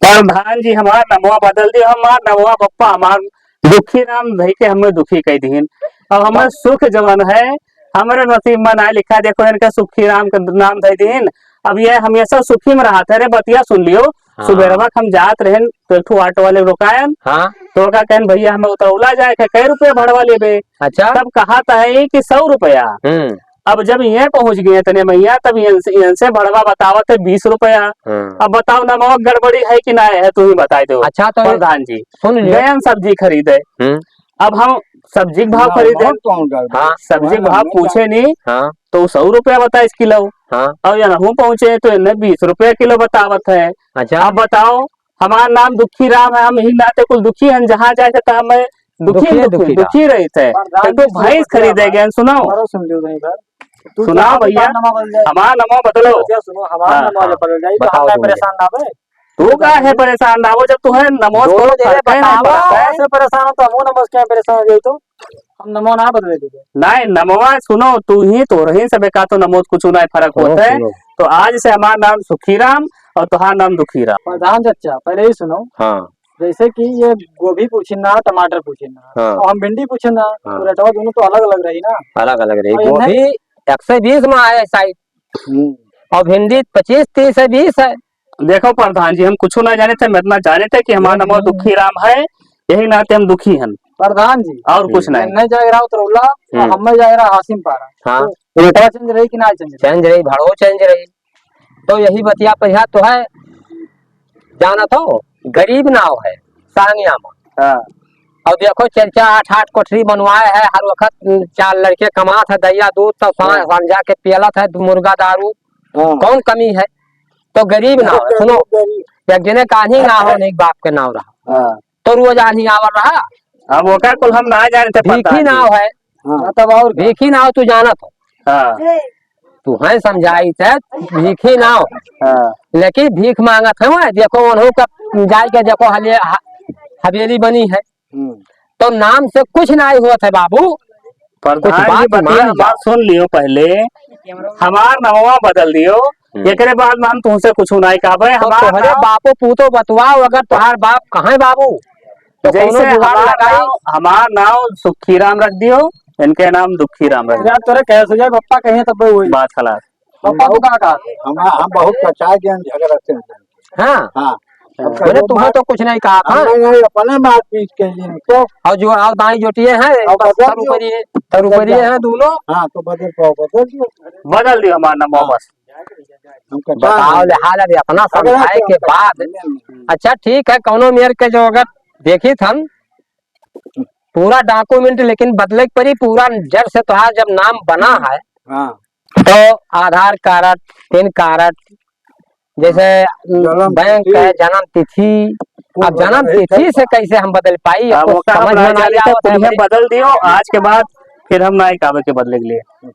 प्रधान जी, हमार नमवा बदल दियो, हमार नमवा बप्पा हमार दुखी राम धई के हमें दुखी कह दीन। अब हमार तो सुख जवन है, हमरे नसीब में ना लिखा। देखो, इनका सुखी राम के नाम धई दीन। अब ये हमेशा सुखी में रहत है रे, बतिया सुन लियो। हाँ। सुबेरवा के हम जात रहेन, तो एक ठो ऑटो वाले रोकायन। हाँ। तो ओका कहन, "भैया, हमें उतरौला जाए के, कै रुपया भड़वा लेबे?" अच्छा। तब कहत है कि "सौ रुपया।" हम्म। अब जब ये पहुँच गए इतने मइया, तब इनसे, इनसे भड़वा बतावत है बीस रुपया। हाँ। अब बताओ, नमवा गड़बड़ी है कि ना है, तू ही बताई दो। अच्छा, तो प्रधान जी, सुन लियो। गयन सब्जी खरीदे। हम्म। अब हम सब्जी के भाव ना, खरीदे। बहुत कौन गड़बड़ी? हाँ। सब्जी के भाव पूछे नहीं। हाँ। तो सौ रुपया बताइस किलो। हाँ। और यहाँ पहुँचे तो इन्हें बीस रुपया किलो बतावत है। अच्छा। अब बताओ, हमार नाम दुखी राम है, हम यही नाते कुल दुखी हैं, जहाँ जाए थे तहाँ मैं दुखी, दुखी, दुखी, दुखी रहा। दुखी रहित है। प्रधान एक तो जी, सुनो, भैंस खरीदे गए, सुनाओ। हमारो सुन लियो नहीं बात। तू सुनाओ जहाँ भैया, दुकान नंबर बदल जाए। हमार नंबर बदलो। भैया सुनो, हमार हाँ, नंबर हाँ। बदल जाए, तो बताओ हम तुम। परेशान ना बे। तू का है परेशान ना हो, जब तू है नमोज दोनों को जने पढ़ते नहीं बताओ, पढ़ता है। ऐसे परेशान हो तो हम नमोज क्या परेशान हो गई तो? हम नमो ना बदले देबे। नहीं, नमवा सुनो, तू ही तो रही सबे का तो नमोज कुछ ना फर्क होत है। सुनो। तो आज से हमार नाम सुखीराम और तोहार नाम दुखीराम। प्रधान चचा, पहले ही सुनो। हाँ। जैसे कि ये गोभी पूछे ना, टमाटर पूछे ना, हाँ। और हम भिंडी पूछे ना, हाँ। तो रेटवा दोनों तो अलग-अलग रही ना। अलग-अलग रही। और इन्हें गोभी एक सौ बीस में आए साइड। हम्म। और भिंडी पच्चीस, तीस है, बीस है। देखो प्रधान जी, हम कुछ ना जाने थे, हम इतना जाने थे कि हमार हम्म। नमो दुखी राम है, यही नाते हम दुखी हन। प्रधान जी, और कुछ हम्म। नहीं। नहीं जाए रहा उतरौला, हम्म। हम नहीं जाए रहा हासिम पारा। हाँ। तो रेटवा change रही कि ना change रही? Change रही, भाड़ो change रही। तो यही बतिया पहिया तो है, जानत हो, गरीब नाव है, सांगिया में। हाँ। और देखो, चार चार आठ आठ कोठरी बनवाए है, हर वक्त चार लड़के कमात है, दैया दूध सब सा-, हाँ। संझा के पियलत है, मुर्गा दारू, हाँ। कौन कमी है? तो गरीब नाव है, सुनो, गरीब। एक जने का आन्ही ना हो, नहीं बाप के नाव रहा। हाँ। तो रोज आन्ही आवर रहा। अब ओकर कुल हम ना जाने थे, भीखी प्रधान जी। नाव है। हाँ। हाँ, तब और का? भीखी नाव तू जानत हो। हाँ। तू है समझाई थे, भीखी नाव। हाँ। लेकिन भीख मांगत है, वह देखो, उन्हों का जाए के देखो, हले-, ह-, हवेली बनी है। हम्म। तो नाम से कुछ नहीं होत है बाबू। प्रधान कुछ जी, बात बतिया मान हमार जाओ। सुन लियो पहले। हमार नमवा बदल दियो, हम्म। एकरे बाद में हम तुमसे कुछ नहीं कहबे। तो हमार तोहरे नाम बापो पूतो बतवाओ, अगर तोहार बाप कहाँ है बाबू? तो जैसे कौनो जुगाड़ हमार लगाई। नाम, हमार नाम सुखीराम रख दियो, इनके नाम दुखीराम रख दियो। यार, तोरे कैसे जाए, पप्पा कहे तब वही। बात खलास। पप्पा तो का कहा? हम, हम बहुत कचाए गए हैं झगड़ा से। हाँ। हाँ। बोले, तुम्हें तो कुछ नहीं कहा था। नहीं, नहीं, अपने मारपीट के लिए तो। और जो, और दाई जोटिए हैं, और बदल तब दियो। ऊपरी है, तब ऊपरी है दोनों। हाँ, तो बदल पाओ, बदल दियो। बदल दियो हमारा नाम हाँ। वापस। हम कचाए बताओ हैं। ले हाल, अभी अपना अगर समझाए के बाद। नहीं, नहीं। अच्छा, ठीक है, कौनो मेर के जो अगर देखी थन, पूरा document लेकिन बदले के पड़ी, पूरा जड़ से तोहार जब नाम बना है, हाँ। तो आधार कार्ड, पैन कार्ड, जैसे हाँ। जन्म बैंक तिथि। है, जन्म तिथि, वो अब जन्म बदल तिथि से कैसे हम बदल पाई, अब कुछ ओका हम समझ में ना नहीं जाने आवत है कुछ हमरे। बदल दियो, आज के बाद फिर हम ना एक आवे के बदले के लिए।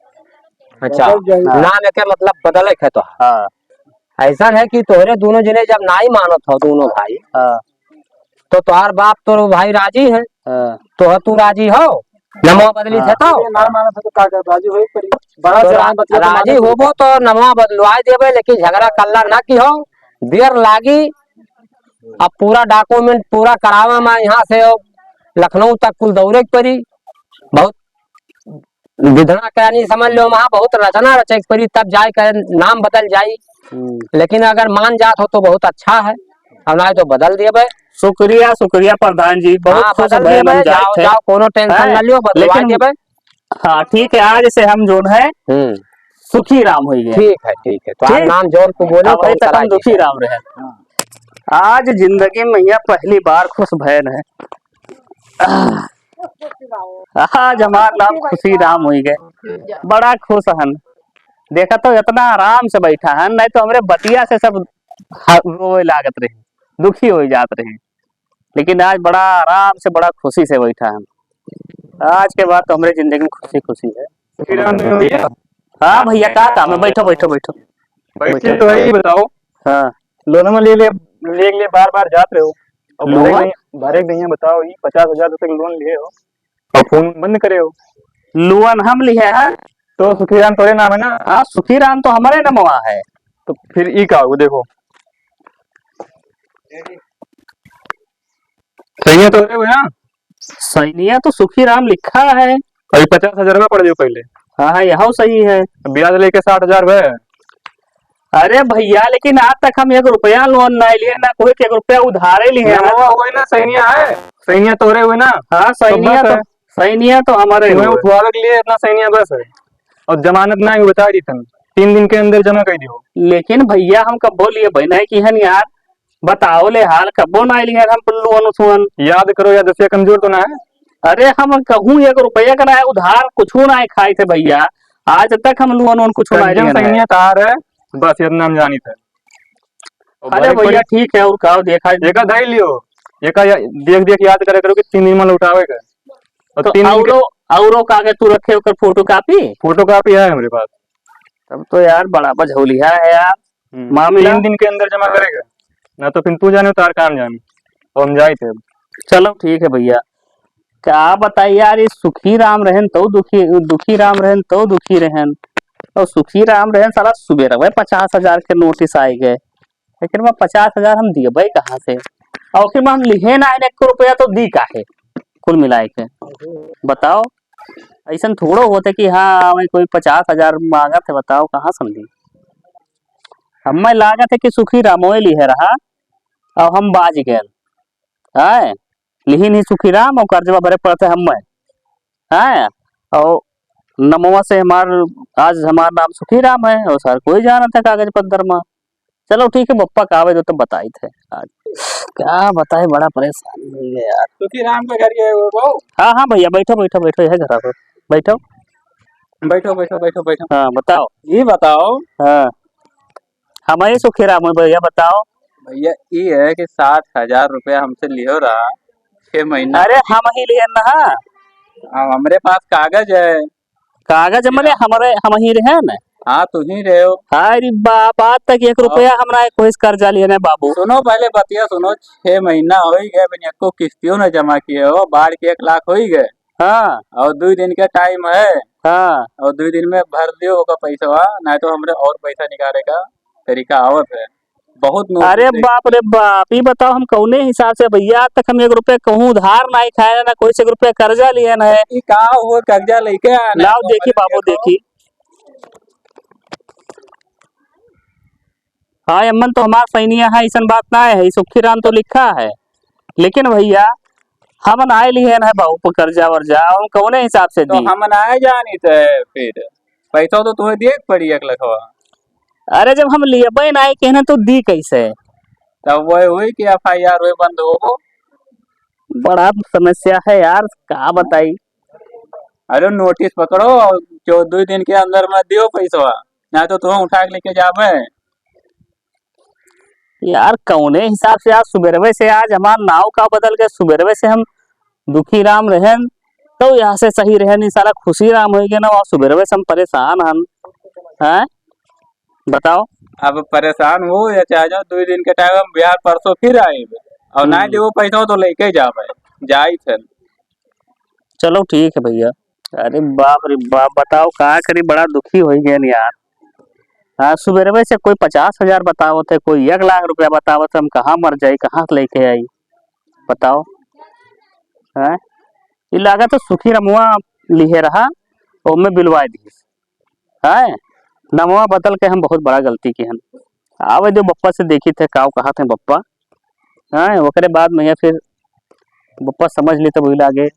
अच्छा, बदल जाई। हाँ। नाम एके मतलब बदले के है तो। हाँ। ऐसा है कि तोहरे दोनों जने जब नाई मानत हो दोनों भाई, हाँ। तो तोहार बाप तो भाई राजी है, हाँ। तो तू राजी हो, नमवा बदली हाँ। थे तो? ये ना मानत है तो का कर, राजी होई पड़ी। बड़ा तो जवान रा-, बतिया तो राजी मानत होबो तो नमवा बदलवाई देबे, लेकिन झगड़ा कल्ला ना की हो, देर लागी। अब पूरा document पूरा करावे में यहाँ से लखनऊ तक कुल दौड़े के पड़ी। बहुत विधना के यानी समझ लो, वहाँ बहुत रचना रचे के पड़ी, तब जाए के नाम बदल जाई। हम्म। लेकिन अगर मान जात हो तो बहुत अच्छा है, और ना तो बदल देबे। शुक्रिया, शुक्रिया प्रधान जी, बहुत हाँ, खुश बदल भइल हम देबे, जाए जाओ, थे। जाओ, कोनो tension हैं? ना लियो, बदलवा लेकिन देबे। हाँ, ठीक है, आज से हम जोन है हम्म। सुखी राम होई गए। ठीक है, ठीक है, तो आज ठीक? नाम जोर को बोलो, अब तो अभी तक हम दुखी राम रहे। आज जिंदगी में यह पहली बार खुश भयन है। आज हमार नाम खुशी राम होई गए, बड़ा खुश हन। देखा तो इतना आराम से बैठा हन, नहीं तो हमरे बतिया से सब ह-, रोवे लागत रहे, दुखी हो जात रहे, लेकिन आज बड़ा आराम से, बड़ा खुशी से बैठा हन। आज के बाद तो हमरे जिंदगी में खुशी खुशी है। सुखी राम भैया। हाँ भैया, का काम है? बैठो, बैठो, बैठो। बैठे तो है, ये बताओ। हाँ। लोन में ले ले, ले ले, बार बार जात रहे हो। और भरे लोन? नहीं, भरे नहीं है, बताओ, ये पचास हजार रुपए का लोन लिए हो और फोन बंद करे हो। लोन हम लिए हैं। तो सुखीराम तोरे नाम है ना? हाँ, सुखीराम तो हमारे नमवा है। तो फिर ई का हो, देखो। सही है, तोरे हुए ना? सैनिया तो सुखीराम लिखा है। अभी पचास हजार रुपया पड़ जाओ पहले। हाँ, हाँ, यहू सही है। ब्याज लेके साठ हजार हुए। अरे भैया, लेकिन आज तक हम एक रुपया लोन ना लिए, ना कोई के एक रुपया उधारे लिए हैं। नमवा हुए ना, सैनिया है, सैनिया तोरे हुए ना। हाँ, तो सैनिया बस तो, है। सैनिया तो हमारे तुम्हें हुए। उठवावे के लिए इतना सैनिया बस है। और जमानत ना है, बता दी तन, तीन दिन के अंदर जमा कर दियो। लेकिन भैया, हम कब बोलिए भाई नहीं कि हन यार, बताओ ले हाल, कब्बो ना आइल यार हम लोन उसवन। याद करो यार, दसिया कमजोर तो ना है? अरे हम कहूँ एक रुपया का ना है उधार, कुछ ना है खाए थे भैया, आज तक हम लोन वोन कुछ ना कंजन लिया है। सैनिया तार है, बस इतना हम जानी थे। और अरे भरे भैया पड़ी। ठीक है, और का देखा एका धई लियो, एका या-, देख देख याद करे करो कि तीन दिन में लौटावे का। और तो तीन दिन के औरो, औरो कागज तू रखे ओकर फोटो कॉपी? फोटो कॉपी है हमरे पास। तब तो यार बड़ा बझौलिया है यार। हम्म, मामला? तीन दिन के अंदर जमा करेगा, ना तो फिर तू जाने तार काम जाने, और हम जाए थे अब। चलो ठीक है भैया, का बताई यार, ये सुखी राम रहन तो दुखी, दुखी राम रहन तो दुखी रहन, और सुखी राम रहन साला सुबेरवे पचास हजार के नोटिस आए गए, लेकिन वह पचास हजार हम दिए भाई कहाँ से, और फिर हम लिहे ना एक रुपया तो दी काहे, कुल मिलाए के बताओ। ऐसन थोड़ो होते कि हाँ, वही कोई पचास हजार मांगत है, बताओ कहाँ से हम दी? हमें लागत है कि सुखी रामोए लिहे रहा, और हम बाज गए। आए, लिहिन ही सुखी राम और कर्जवा भरे पड़ते हमें। आए, और नमवा से हमार, आज हमार नाम सुखी राम है, और सर कोई जानत है कागज पत्तर में। चलो ठीक है, पप्पा का आवे दो तो बताई थे आज। क्या बताए, बड़ा परेशान हो गया यार। सुखी राम के घर ये वो बहू? हाँ, हाँ भैया, बैठो, बैठो, बैठो, यह घर पे बैठो। बैठो, बैठो, बैठो, बैठो। हाँ, बताओ। ये बताओ। हाँ, हम ही सुखी राम है भैया, बताओ। भैया, ये है कि सात हजार रुपया हमसे लियो रहा, छह महीना। अरे, हम ही लिहे ना। अब हमरे पास कागज है। कागज मने हमरे, हम ही रहे न। हाँ, तू ही रहे हो। अरे बाप, आज तक एक रुपया हमरा कोई से कर्जा लिए ना बाबू। सुनो, पहले बतिया सुनो, छह महीना हो ही गए, बिन एको किस्तियों ना जमा किए हो, बाढ़ के एक लाख हो ही गए। हाँ। और दो दिन के टाइम है। हाँ। और दो दिन में भर दियो ओका पैसवा, नहीं तो हमरे और पैसा निकाले का तरीका आवत है। बहुत नोटिस अरे देख बाप रे बाप, ई बताओ हम कौने हिसाब से भैया, आज तक हम एक रुपया कहूँ उधार नाहीं खाए, ना कोई से एक रुपया कर्जा लिए ना है। ई का हो, कर्जा लेके आना लाओ, है, देखी हमारे बाबू, देखो। देखी। हाँ, एमन तो हमार सैनिया है, ऐसन बात ना है, ई सुखी राम तो लिखा है, लेकिन भैया हम नाहीं लिहे ना है बाबू पर कर्जा वर्जा, हम कौने हिसाब से तो दी? हम नाहीं जानी थे फिर, पैसा तो तुम्हें दिए के पड़ी एक लखवा। अरे जब हम लेबे नाहीं कहने तो दी कैसे? तब वही हुई कि एफ आई आर वही बंद हो। बड़ा समस्या है यार, का बताई। अरे नोटिस पकड़ो और चौदह दिन के अंदर में दियो पैसवा, ना तो तुम उठा के लेके जाबे। यार कौने हिसाब से आज सुबेरवे से आज हमार नाव का बदल के सुबेरवे से हम दुखी राम रहन तो यहाँ से सही रहन, ई साला खुशी राम हो गया ना, वहाँ सुबेरवे से हम परेशान हन। हैं? बताओ। अब परेशान हो या चाहे जाओ, दुइ दिन के टाइम हम बिहार परसों फिर आइबे। और ना हम्म। देबो पैसा तो लेके जाबे, जाई फिर। चलो ठीक है भैया। अरे बाप रे बाप, बताओ का करी, बड़ा दुखी होइ गए यार। हाँ, सुबेरवे से कोई पचास हजार बतावत है, कोई एक लाख रुपया बतावत है, हम कहाँ मर जाई, कहाँ से लेके आई, बताओ। हैं? ई लागत है सुखी रमुआ लिहे रहा, ओमे बिलवाए दिस। हैं? नमवा बदल के हम बहुत बड़ा गलती किहन। आवे दो बप्पा से, देखी थे काव कहा थे बप्पा। हैं? ओकरे बाद में या फिर बप्पा समझ ली तब वही लागे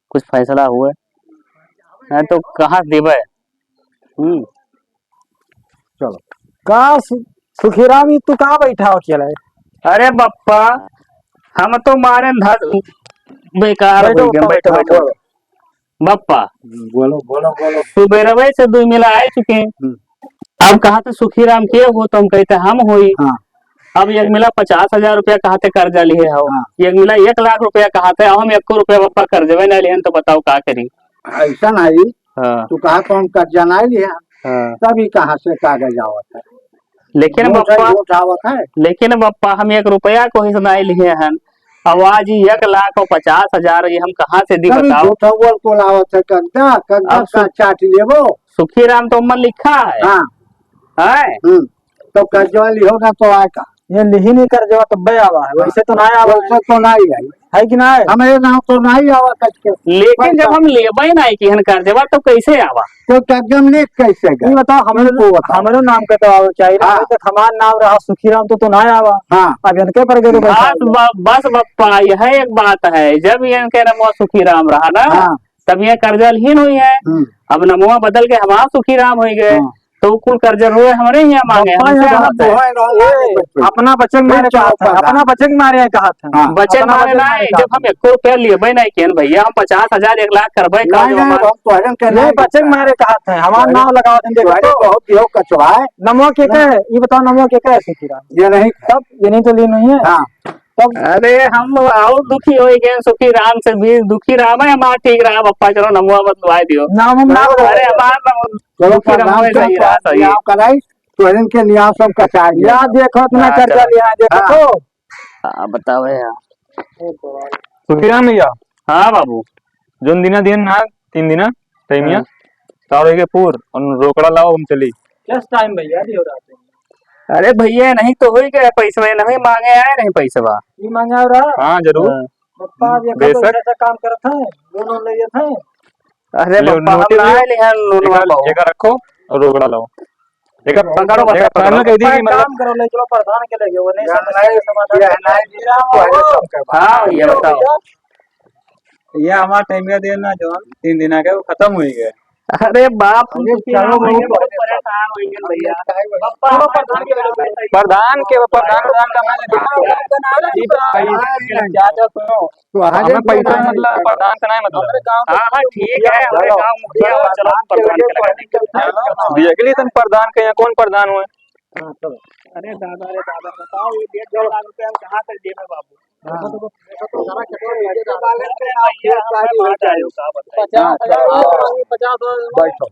कुछ फैसला हुए। हैं तो कहाँ से देबे? हम्म। चलो। का सु-, सुखीराम, ई तू का बैठा हो अकेले? अरे बप्पा, हम तो मारे न धस-, बेकार बैठो, हो गए, बैठो, बैठो, हाँ, बैठो। बोलो। बप्पा, हम्म, बोलो, बोलो, बोलो। सुबेरवे से दुइ मिला आए चुके हैं। हम्म। अब कहा थे सुखीराम के हो, तो हम कहते हम होई। हाँ। अब एक मिला पचास हजार रुपया कहा थे कर्जा लिए हो, हाँ। एक मिला एक लाख रुपया कहा थे, अब हम एको रुपया बप्पा कर्जवे नहीं लिहन, तो बताओ का करी? ऐसा नहीं, हाँ। तू कहा तो हम कर्जा नहीं लिया, हाँ। तभी कहाँ से कागज आवत है? लेकिन झूठ है, बप्पा, झूठ आवत है। लेकिन बप्पा, हम एक रुपया को हिस्सा नहीं लिए हन। अब आज ही एक लाख और पचास हजार, ये हम कहाँ से दी, तभी बताओ? झूठ बोल को लावत है, कगदा, कगदा अब का सु-, चाट लेबो। सुखीराम तो मन लिखा है। हाँ। है? हम्म। तो कर्जवा लिहो ना तो आए का? ये लिही नहीं कर्जवा तब बे आवा है, वैसे तो ना आवा है। वैसे तो ना ही है। है कि ना है? हमारे नाम तो ना ही आवा करके। लेकिन जब हम लेबे नहीं किहन कर्जवा तो कैसे आवा? तो कर्जवा ले कैसे गए? ये बताओ, हमरे, इनको बताओ। हमरे नाम के तो आवे चाहिए ना, हाँ। अभी तक हमार नाम रहा सुखीराम तो, तो ना आवा। हाँ। अब इनके पर गए तो कैसे बस आएगा? ब-, बस बप्पा, यह एक बात है, जब इनके नमवा सुखीराम रहा ना, हाँ। तब ये कर्जा लीन हुई है। हम्म। अब नमवा बदल के हमार सुखीराम हो गए, हाँ। तो कुल कर्जा रोए हमरे यहाँ मांगे, बप्पा हमसे यहाँ बात है। ए, अपना बचन मारे कहा था, अपना बचन मारे कहा था। हाँ। बचन मारे ना है, जब हम एको रुपया लेबे नहीं किहन भैया, हम पचास हजार, एक लाख करबे का नहीं, जो नहीं, हमार हम तोहरन के ये नहीं बचन मारे कहा था, हमार नाम लगावा देंगे तोहरे तो। बहुत दियो कचवा है। नमवा के का है? ये बताओ, नमवा के का है सुखीराम? ये नहीं। तब ये नहीं तो लीन हुई है। हाँ। तब अरे हम और दुखी हो गए सुखीराम से भी, दुखीराम है हमार ठीक रहा, बप्पा चलो नमवा बदलवाए दियो। नाम हम ना बदलवाए। अरे हमार नाम चलो दुखीराम प्रधान है, से सही रहा, सही। नियाव कराई, तोहरन के नियाव सब कचाए गए। या देखो इतना हाँ, कर्जा चलो। लिया, देखो हाँ। तो। हाँ, बताओ यार। सुखीराम भैया। हाँ बाबू। जोन दिना दिन ना, तीन दिना, टाइमिया। हाँ। चार हो गए पूर, और रोकड़ा लाओ, हम चली। किस टाइम भैया, अभी हो रहा है? अरे भैया, नहीं तो हो ही गया पैसा, नहीं मांगे आए, नहीं पैसा बा। ये मांगे आ रहा? हाँ, जरूर। हाँ। बप्पा, अब ये बेशक। ऐसा काम करत है, लोन वोन ले लेत है। अरे लो, बप्पा, हम नोटिस ना लो। आए ले हैं, लोन एकर, वाला हो। एकर रखो और रोकड़ा लाओ। एकर, पकड़ो, एकर पकड़ो। पकड़ो, कह दी कि एक मतलब काम करो, ले चलो प्रधान के लगे, वो नहीं समझ नहीं, समाधान ये करना है। नहीं, हाँ, ये बताओ। ये हमार टाइम का देना जो तीन दिन आगे वो खत्म हो ही गया। अरे बाप, अरे तुम चलो, कितना हो गए, बहुत परेशान हो गए भैया। बप्पा, हमारे प्रधान के लगे। प्रधान के, प्रधान, प्रधान का मैं नहीं देखता। ज्यादा सुनो, तो हमें पैसा मतलब प्रधान से नहीं मतलब। हाँ, हाँ, ठीक है, हमारे गाँव मुखिया हो, चलो, प्रधान के लगे। देख ली तुम प्रधान के, यहाँ कौन प्रधान हुए? अरे दादा, अरे दादा, बताओ, ये डेढ़ दो लाख रुपया हम कहाँ से देबे बाबू? हाँ। पचास हजार, पचास हजार। बैठो।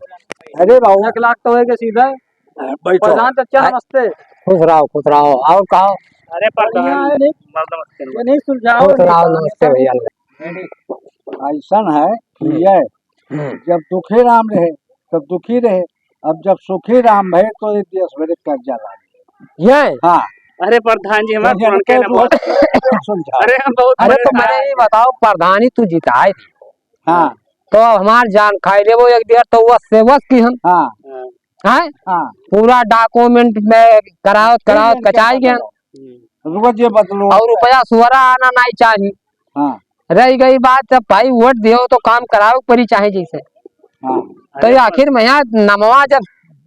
अरे बाबू। एक लाख तो है कि सीधा? बैठो। प्रधान चाचा, हाँ। नमस्ते। खुश रहो, खुश रहो। और कहो। अरे प्रधान, बढ़िया है, नहीं? मर्द मत करो। ये नहीं सुलझाओ, खुश रहो, नमस्ते भैया। ऐसन है कि हम्म। ये हम्म। जब दुखी राम रहे, तब दुखी रहे। अब जब सुखी राम भए, तो ये देश भरे कर्जा लागे। ये? हाँ। अरे प्रधान जी, हमारे तो प्रधान के ना बहुत सुलझाओ। अरे हम बहुत अरे तो परेशान मने हैं। ये बताओ, प्रधानी तू जिताए दियो। हाँ। तो अब हमार जान खाई लेबो एक दिया, तो वस से वस की हम। हाँ। हाँ। हैं? हाँ। पूरा document में करावत, करावत कचाई गया। हम्म। रोज ये बदलो। और रुपया सुअरा आना नहीं चाहिए। हाँ। रह गई बात, जब भाई वोट दियो तो काम करावे के परी चाहे जैसे। हाँ। तो ये आखिर में यहाँ नमवा जब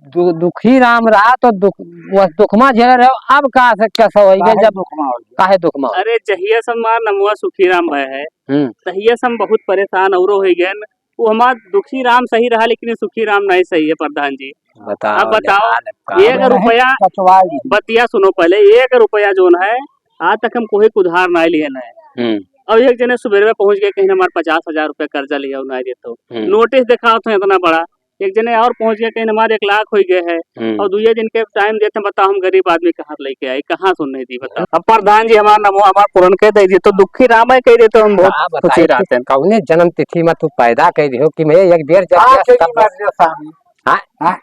दु-, दुखी राम रहा तो दुख, वह दुखमा झेल रहे हो, अब का से कैसा होई गए काहे जब दुखमा होई गए? काहे दुखमा होई? अरे जहिया से हमार नमवा सुखी राम भय है, हम्म। तहिया से हम बहुत परेशान औरो होई गए। वो हमार दुखी राम सही रहा, लेकिन ये सुखी राम नहीं सही है प्रधान जी। बताओ, अब बताओ, ले, हाल का एक नहीं, रुपया, कचवाई। बतिया सुनो पहले, एक रुपया जोन है, आज तक हम कोई के उधार नहीं लिए नहीं। हम्म। अब एक जने सुबेरे में पहुंच गए, कहीं हमारे पचास हजार रुपया कर्जा लिया, नहीं देते हो। हम्म। नोटिस दिखाओ तो इतना बड़ा, एक जने और पहुँच गए, कहीं हमारे एक लाख होइ गए है, हम्म। और दुइये दिन के time देते, बताओ हम गरीब आदमी कहाँ से लेके आए, कहाँ से उन्हें दी, बताओ। अब प्रधान जी हमार नमो, हमार पूरन कइ दे दी, तो दुखी राम है कइ दे, तो हम बहुत हाँ, बताइए, खुशी रहते हैं। कौने जन्म तिथि में तू पैदा कइ दिहो कि मैं एक बेर जब हाँ, यस कई तब बार जैसा है। हाँ? हाँ।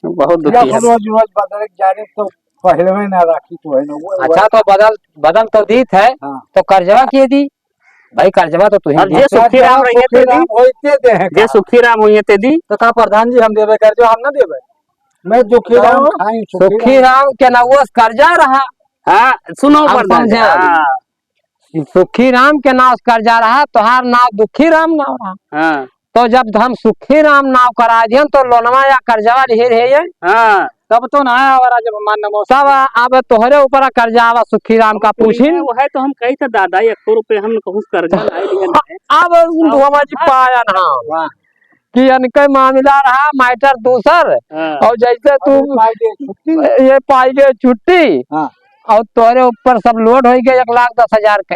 बहुत दुखी है। रोज रोज बदल जाने तो पहले में ना राखी तो है ना, वो, अच्छा, वो तो बदल, बदल तो दीत है, हाँ। तो कर्जवा के दी? भाई, कर्जवा तो तुहीं अब दीत जे है। सुखी राम रहिए ते दी। होइते दे है जे का? सुखी राम होइए ते दी। तो का प्रधान जी हम देबे कर्जवा, हम ना देबे? मैं दुखी राम तो खाई, सुखी सुखी राम। राम के ना वो कर्जा रहा। हाँ, सुनो हम प्रधान जी, समझे। हाँ। सुखी राम के नाव से कर्जा रहा, तोहार नाव दुखी राम नाव रहा। हाँ। तो जब हम सुखी राम नाव करा दिहन, तो लोनवा या कर्जवा लिहे रहे ये। हाँ। तब तो ना आवा राज भगवान नमो। तब अब तोहरे ऊपर कर्जा आवा सुखी राम का पूछी। वह तो हम कही था दादा, एक सौ रुपये हम कहूँ कर्जा लाए लिए हैं। अब उन अब हमारी हाँ। पाया ना। वाह। कि इनके मामला रहा matter दूसर, हाँ। और जैसे तू अब ये पाई गए छुट्टी। ये पाई गए छुट्टी, हाँ। और तोरे ऊपर सब load होइ गए एक लाख दस हजार के।